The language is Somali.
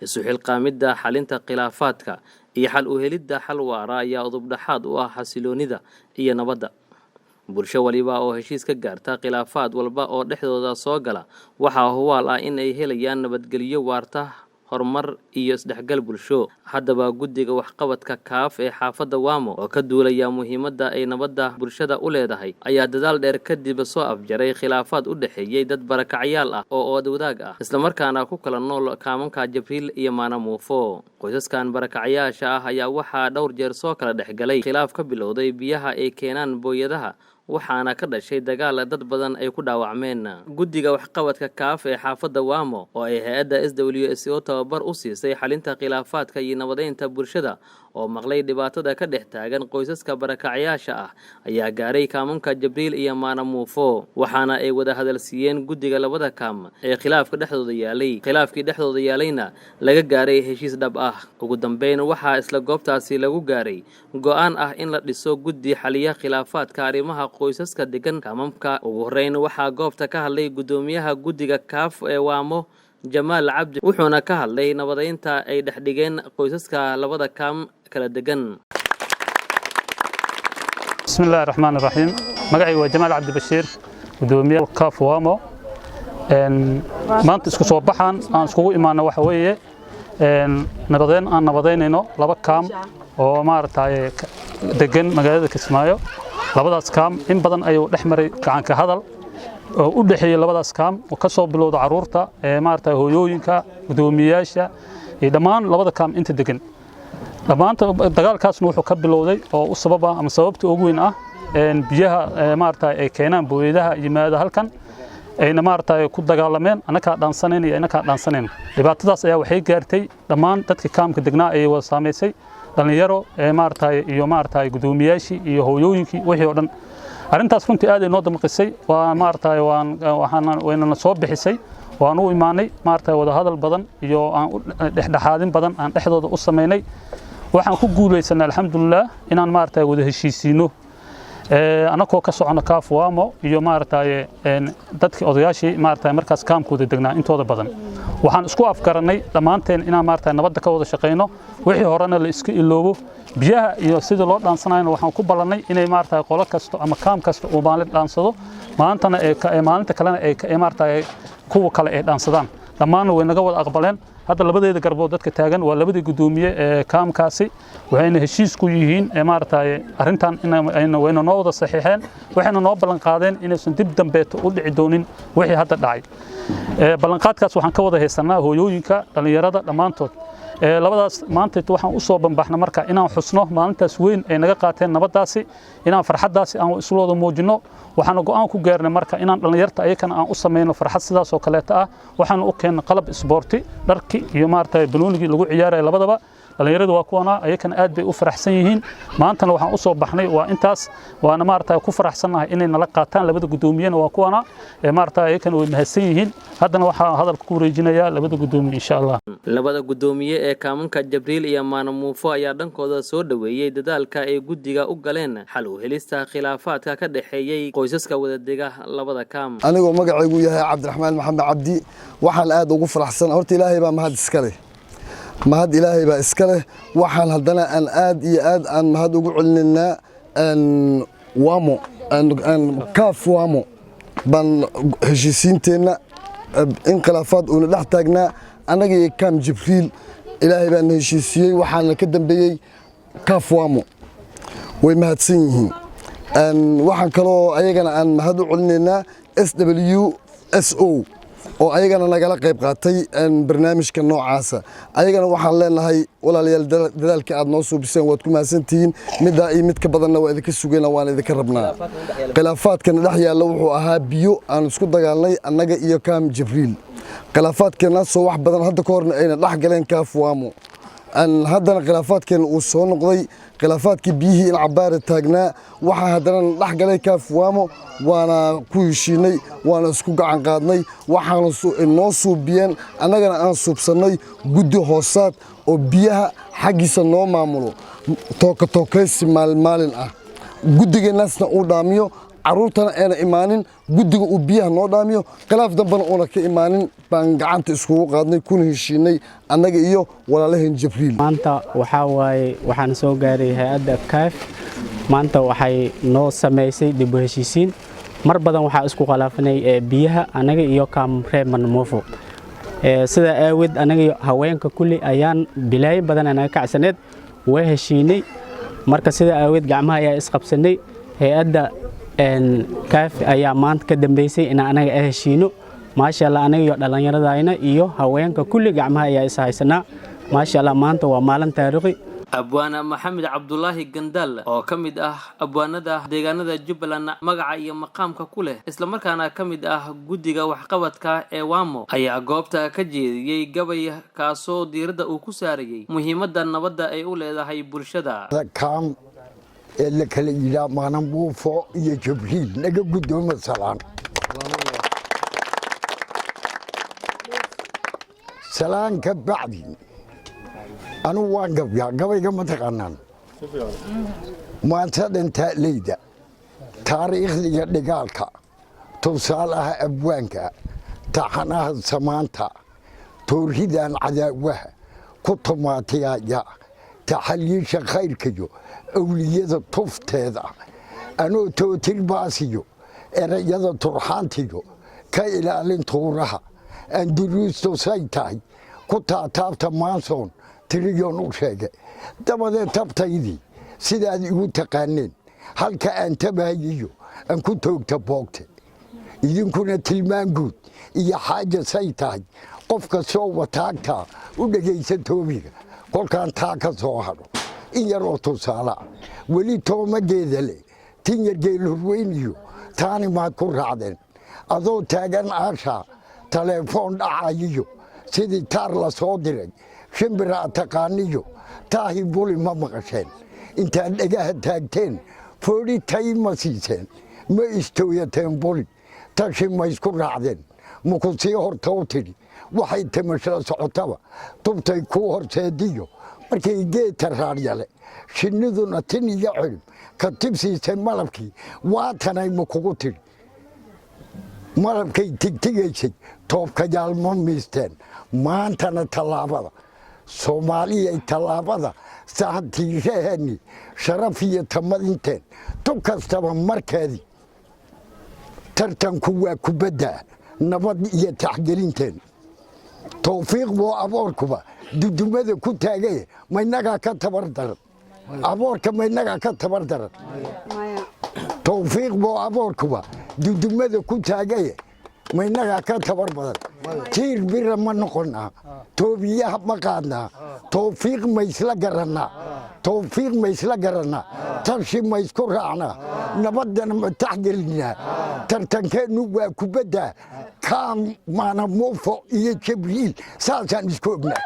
Isu xilqaamidda xalinta khilaafaadka iyo xal u helidda xal waara ayaa udubdhaxaad u ah xasiloonida iyo nabadda. Bulsho waliba oo heshiis ka gaarta khilaafaad walba oo dhexdooda soo gala waxaa hubaal ah in ay helayaan nabadgelyo waarta, horumar iyo isdhexgal bulsho. Haddaba, guddiga waxqabadka KAAF ee xaafadda Waamo oo ka duulaya muhiimadda ay nabadda bulshada u leedahay ayaa dadaal dheer kadib soo afjaray khilaafaad u dhexeeyey dad barakacyaal ah oo ood wadaag ah, islamarkaana ku kala nool kaamanka Jabriil iyo Maana Muufo. Qoysaskan barakacyaasha ah ayaa waxaa dhowr jeer soo kala dhexgalay khilaaf ka bilowday biyaha ay keenaan booyadaha, waxaana ka dhashay dagaal dad badan ay ku dhaawacmeen. Guddiga waxqabadka KAAF ee xaafadda Waamo oo ay hay-adda SWS O tababar u siisay xalinta khilaafaadka iyo nabadeynta bulshada oo maqlay dhibaatada ka dhex taagan qoysaska barakacyaasha ah ayaa gaaray kaamanka Jabriil iyo Maana Muufo, waxaana ay wada hadalsiiyeen guddiga labada kaam ee khilaafka dhexdooda yaalay, khilaafkii dhexdooda yaalayna laga gaaray heshiis dhab ah. Ugu dambeyn, waxaa isla goobtaasi lagu gaaray go-aan ah in la dhiso guddi xaliya khilaafaadka arrimaha qoysaska degan kaamamka. Ugu horreyn, waxaa goobta ka hadlay guddoomiyaha guddiga KAAF ee Waamo, Jamaal Cabdi, wuxuuna ka hadlay nabadeynta ay dhex dhigeen qoysaska labada kaam kala degan. Bismi Illaahi Raxmaan Raxiim. Magacaygu waa Jamaal Cabdi Bashiir, gudoomiye KAAF Waamo. Maanta isku soo baxaan aan iskugu imaano waxa weeye nabadeyn aan nabadeynayno laba kaam oo maaragtay degan magaalada Kismaayo. Labadaas kaam in badan ayuu dhex maray gacanka hadal oo u dhexeeyey labadaas kaam, oo ka soo bilowda caruurta ee maaragtay hooyooyinka, gudoomiyeyaasha iyo dhammaan labada kaam inta degan dhammaanta. Dagaalkaasna wuxuu ka bilowday oo u sababa ama sababta ugu weyn ah biyaha maaragtay ay keenaan booyadaha yimaada halkan, ayna maaragtay ku dagaalameen annakaa dhaansanayn iyo inakaa dhaansanayn. Dhibaatadaas ayaa waxay gaartay dhammaan dadkii kaamka degnaa ayay wada saamaysay, dhallinyaro ee maaragtay iyo maaragtay guddoomiyaashii iyo hooyooyinkii, wixii oo dhan. Arrintaas runtii aad ay noo damqisay, waa maaragtay waan waxaan waynana soo bixisay. Waan u imaanay maaragtay wada hadal badan iyo aan u dhexdhexaadin badan aan dhexdooda u samaynay. Waxaan ku guulaysanay, alxamdulilah, inaan maaragtay wada heshiisiino annagoo ka socono KAAF Waamo iyo maaragtay dadkii odayaashii maaragtay markaas kaamkooda degnaa intooda badan. Waxaan isku afgarannay dhammaanteen inaan maaragtay nabadda ka wada shaqayno, wixii horena la iska iloobo. Biyaha iyo sidii loo dhaansanayna waxaan ku ballannay inay maaragtay qolo kasto ama kaam kasta uu maalin dhaansado, maantana ee maalinta kalena ay maaragtay kuwa kale ay dhaansadaan. Dhammaanna way naga wada aqbaleen. Hadda labadeeda garbood dadka taagan waa labadii guddoomiye ee kaamkaasi, waxayna heshiis ku yihiin maaragtay arrintan inayna wayna noo wada saxiixeen, waxayna noo ballan qaadeen inaysan dib dambeeto u dhici doonin wixii hadda dhacay. Ballanqaadkaas waxaan ka wada haysanaa hooyooyinka, dhallinyarada, dhammaantood labadaas. Maanta waxaan u soo banbaxna marka inaan xusno maalintaas weyn ay naga qaateen nabaddaasi, inaan farxaddaasi aan isla wada muujinno. Waxaana go'aan ku gaarnay marka inaan dhallinyarta ayakana aan u samayno farxad sidaas oo kaleeta ah. Waxaana u keennay qalab isboorti, dharki iyo maaragtay banoonigii lagu ciyaaraya labadaba. Dhallinyaradu waa kuwana, ayakana aad bay u faraxsan yihiin. Maantana waxaan u soo baxnay waa intaas, waana maaragtay ku faraxsannahay inay nala qaataan. Labada guddoomiyena waa kuwana, maaragtay ayakana way mahadsan yihiin. Haddana waxaan hadalka ku wareejinayaa labada guddoomiye, insha Allah. Labada guddoomiye ee kaamanka Jabriil iyo Maanamuufo ayaa dhankooda soo dhoweeyey dadaalka ay guddiga u galeen xal u helista khilaafaadka ka dhexeeyey qoysaska wadadega labada kaam. Anigoo magacaygu yahay Cabdiraxmaan Maxamed Cabdi, waxaan aad ugu faraxsan, horta Ilaahay baa mahad iska leh, mahad Ilaahay baa iska leh. Waxaan haddana aan aad iyo aad aan mahad ugu celinaynaa Waamo, KAAF Waamo baan heshiisiinteenna in khilaafaad uuna dhex taagnaa annaga iyo kaam Jibriil. Ilaahay baana heshiisiyey, waxaana ka dambeeyey KAAF Waamo, way mahadsan yihiin. Waxaan kaloo ayagana aan mahad u celinaynaa SWSO oo ayagana nagala qayb qaatay barnaamijka noocaasa. Ayagana waxaan leenahay, walaalayaal, dadaalkii aad noo suubiseen waad ku mahadsantihiin. Middaa iyo mid ka badanna waa idinka sugayna, waan idinka rabnaa. Khilaafaadkana dhex yaalla wuxuu ahaa biyo aan isku dagaalnay annaga iyo kaam Jibriil. Khilaafaadkeenaasoo wax badan hadda ka horna ayna dhex galeen KAAF Waamo, haddana khilaafaadkeena uu soo noqday, khilaafaadkii biyihii in cabaara taagnaa. Waxaa haddana na dhex galay KAAF Waamo, waana ku heshiinay, waana isku gacan qaadnay. Waxaana noo suubiyeen, annagana aan suubsannay guddi hoosaad oo biyaha xaggiisa noo maamulo, tooka tookaysi maalin maalin ah, guddigeennaasna uu dhaamiyo. Carruurtana ayna imaanin, guddiga uu biyaha noo dhaamiyo, khilaaf dambena uuna ka imaanin baan gacanta iskugu qaadnay kuna heshiinay annaga iyo walaalaheen Jibriil. Maanta waxaa waaye waxaan soo gaaray hay-adda KAF. Maanta waxay noo samaysay dib u heshiisiin. Mar badan waxaa isku khilaafanay biyaha anaga iyo kaamree Manamofo. Sidaa aaweed anaga iyo haweenka kulli ayaan bilaayin badan anaga kacsaneed waa heshiinay. Marka sidaa aaweed gacmaha ayaa isqabsanay. Hay-adda KAF ayaa maanta ka dambeysay in anaga a heshiino. Maasha Allah, anaga iyo dhallinyaradayna iyo haweenka kulli gacmaha ayaa is haysanaa. Maasha Allah, maanta waa maalin taariikhi. Abwaana Maxamed Cabdulaahi Gandaal oo ka mid ah abwaanada deegaanada Jubbaland magaca iyo maqaamka ku leh, islamarkaana ka mid ah guddiga waxqabadka ee Waamo, ayaa goobta ka jeediyey gabay kaasoo diiradda uu ku saarayey muhiimadda nabadda ay u leedahay bulshada. Kaam ee la kala yidhaa Maanamuufo iyo Jibriil, naga guddooma salaan. Salaan ka bacdi, anugu waan gabyaa. Gabayga ma taqaanaan? Maanta dhan taaleyda taariikhda iyo dhigaalka, tusaalaha abwaanka, taxanaha samaanta, tooridan cadaawaha ku tumaatiyaya, taxaliisha khayrkayo awliyada tufteeda, anoo tootir baasiyo erayada turxaantiyo ka ilaalin tuuraha aan duruustu say tahay ku taataabta maansoon tiriyoon u sheegay. Dabadeed tabtaydii sidaad igu taqaaneen halka aan tabahayiyo aan ku toogta boogte, idinkuna tilmaan guud iyo xaaja say tahay qof kastoo wataagtaa u dhegaysa toobiga. Kolkaan taa ka soo hadho, in yaroo tusaalaa weli toomageeda leh tin yar geelhurweyniyo taani maad ku raacdeen adoo taagan aashaa taleefoon dhacayiyo sidii taar la soo diray shimbira taqaaniyo taahi buli ma maqasheen? Intaad dhagaha taagteen foodhi tay ma siiseen? Ma istooyateen buli tashi ma isku raacdeen? Maku sii horta u tidhi waxay tamashada socotaba tubtay kuu horseediyo markay geedta raaryale shinniduna tin iyo cirib ka tibsiisay malabkii waatanay ma kugu tidhi? Malabkay tigtigaysay toobkayaal ma miisteen? Maantana tallaabada Soomaaliyay tallaabada sahantiiraheenni sharaf iyo tamadinteen tub kastaba markeedii tartanku waa kubadda nabad iyo taxgelinteen. Towfiiq buu aboorkuba dudumada ku taagaye. Maynagaa ka tabar daran aboorka? Maynagaa ka tabar daran? Towfiiq buu aboorkuba dudumada ku taagaye, maynagaa ka tabar badan? Tiir bira ma noqonnaa? Toobiyaha ma qaadnaa? Towfiiq ma isla garannaa? Towfiiq ma isla garannaa? Tarshi ma isku raacnaa? Nabaddana ma taxgelinaa? Tartankeennu waa kubadda kaam Maanamuufo iyo Jibriil, saasaan isku ognaa.